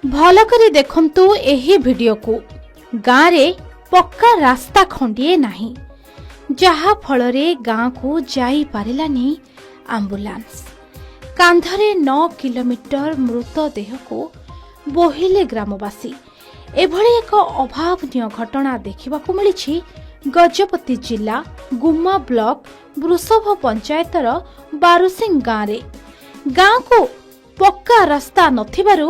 ଭଲ କରି ଦେଖନ୍ତୁ ଏହି ଭିଡିଓକୁ। ଗାଁରେ ପକ୍କା ରାସ୍ତା ଖଣ୍ଡିଏ ନାହିଁ, ଯାହାଫଳରେ ଗାଁକୁ ଯାଇପାରିଲାନି ଆମ୍ବୁଲାନ୍ସ। କାନ୍ଧରେ 9 କିଲୋମିଟର ମୃତଦେହକୁ ବୋହିଲେ ଗ୍ରାମବାସୀ। ଏଭଳି ଏକ ଅଭାବନୀୟ ଘଟଣା ଦେଖିବାକୁ ମିଳିଛି ଗଜପତି ଜିଲ୍ଲା ଗୁମ୍ମା ବ୍ଲକ ବୃଷଭ ପଞ୍ଚାୟତର ବାରୁସିଂ ଗାଁରେ। ଗାଁକୁ ପକ୍କା ରାସ୍ତା ନଥିବାରୁ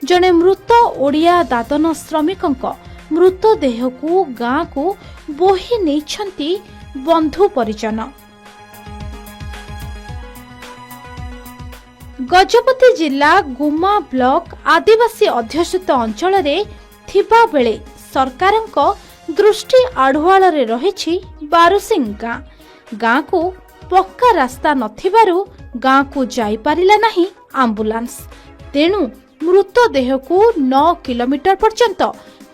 ଜଣେ ମୃତ ଓଡ଼ିଆ ଦାଦନ ଶ୍ରମିକଙ୍କ ମୃତଦେହକୁ ଗାଁକୁ ବୋହି ନେଇଛନ୍ତି ବନ୍ଧୁ ପରିଜନ। ଗଜପତି ଜିଲ୍ଲା ଗୁମ୍ମା ବ୍ଲକ ଆଦିବାସୀ ଅଧ୍ୟୁଷିତ ଅଞ୍ଚଳରେ ଥିବାବେଳେ ସରକାରଙ୍କ ଦୃଷ୍ଟି ଆଢୁଆଳରେ ରହିଛି ବାରୁସିଂ ଗାଁ। ଗାଁକୁ ପକ୍କା ରାସ୍ତା ନଥିବାରୁ ଗାଁକୁ ଯାଇପାରିଲା ନାହିଁ ଆମ୍ବୁଲାନ୍ସ। ତେଣୁ ମୃତଦେହକୁ 9 କିଲୋମିଟର ପର୍ଯ୍ୟନ୍ତ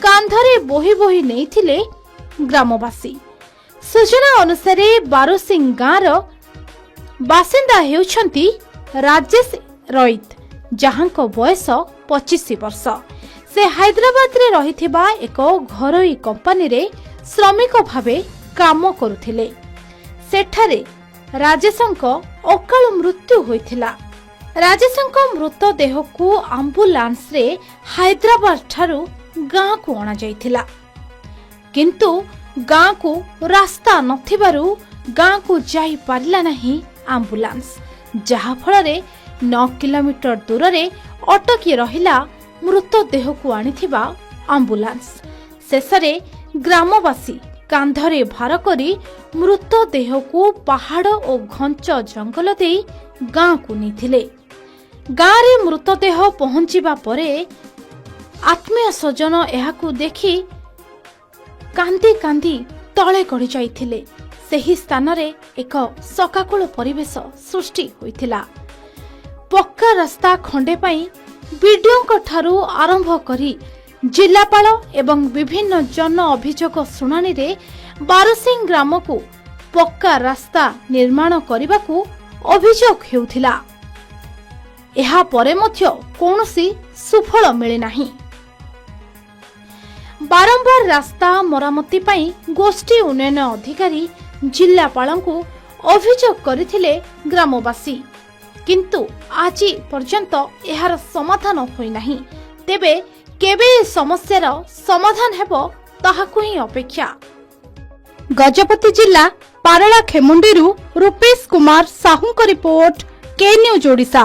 କାନ୍ଧରେ ବୋହି ବୋହି ନେଇଥିଲେ ଗ୍ରାମବାସୀ। ସୂଚନା ଅନୁସାରେ, ବାରୁସିଂ ଗାଁର ବାସିନ୍ଦା ହେଉଛନ୍ତି ରାଜେଶ ରଇତ, ଯାହାଙ୍କ ବୟସ 25 ବର୍ଷ। ସେ ହାଇଦ୍ରାବାଦରେ ରହିଥିବା ଏକ ଘରୋଇ କମ୍ପାନୀରେ ଶ୍ରମିକ ଭାବେ କାମ କରୁଥିଲେ। ସେଠାରେ ରାଜେଶଙ୍କ ଅକାଳ ମୃତ୍ୟୁ ହୋଇଥିଲା। ରାଜେଶଙ୍କ ମୃତଦେହକୁ ଆମ୍ବୁଲାନ୍ସରେ ହାଇଦ୍ରାବାଦ ଠାରୁ ଗାଁକୁ ଅଣାଯାଇଥିଲା। କିନ୍ତୁ ଗାଁକୁ ରାସ୍ତା ନଥିବାରୁ ଗାଁକୁ ଯାଇପାରିଲା ନାହିଁ ଆମ୍ବୁଲାନ୍ସ, ଯାହାଫଳରେ 9 କିଲୋମିଟର ଦୂରରେ ଅଟକି ରହିଲା ମୃତଦେହକୁ ଆଣିଥିବା ଆମ୍ବୁଲାନ୍ସ। ଶେଷରେ ଗ୍ରାମବାସୀ କାନ୍ଧରେ ଭାର କରି ମୃତଦେହକୁ ପାହାଡ଼ ଓ ଘଞ୍ଚ ଜଙ୍ଗଲ ଦେଇ ଗାଁକୁ ନେଇଥିଲେ। ଗାଁରେ ମୃତଦେହ ପହଞ୍ଚିବା ପରେ ଆତ୍ମୀୟ ସ୍ୱଜନ ଏହାକୁ ଦେଖି କାନ୍ଦି କାନ୍ଦି ତଳେ ଗଡ଼ି ଯାଇଥିଲେ। ସେହି ସ୍ଥାନରେ ଏକ ଶୋକାକୁଳ ପରିବେଶ ସୃଷ୍ଟି ହୋଇଥିଲା। ପକ୍କା ରାସ୍ତା ଖଣ୍ଡେ ପାଇଁ ବିଡିଓଙ୍କ ଠାରୁ ଆରମ୍ଭ କରି ଜିଲ୍ଲାପାଳ ଏବଂ ବିଭିନ୍ନ ଜନ ଅଭିଯୋଗ ଶୁଣାଣିରେ ବାରୁସିଂ ଗ୍ରାମକୁ ପକ୍କା ରାସ୍ତା ନିର୍ମାଣ କରିବାକୁ ଅଭିଯୋଗ ହେଉଥିଲା। ଏହାପରେ ମଧ୍ୟ କୌଣସି ସୁଫଳ ମିଳିନାହିଁ। ବାରମ୍ବାର ରାସ୍ତା ମରାମତି ପାଇଁ ଗୋଷ୍ଠୀ ଉନ୍ନୟନ ଅଧିକାରୀ, ଜିଲ୍ଲାପାଳଙ୍କୁ ଅଭିଯୋଗ କରିଥିଲେ ଗ୍ରାମବାସୀ। କିନ୍ତୁ ଆଜି ପର୍ଯ୍ୟନ୍ତ ଏହାର ସମାଧାନ ହୋଇନାହିଁ। ତେବେ କେବେ ଏ ସମସ୍ୟାର ସମାଧାନ ହେବ, ତାହାକୁ ହିଁ ଅପେକ୍ଷା। ଗଜପତି ଜିଲ୍ଲା ପାରଳା ଖେମୁଣ୍ଡିରୁ ରୂପେଶ କୁମାର ସାହୁଙ୍କ ରିପୋର୍ଟ, କେ ନ୍ୟୁଜ୍ ଓଡ଼ିଶା।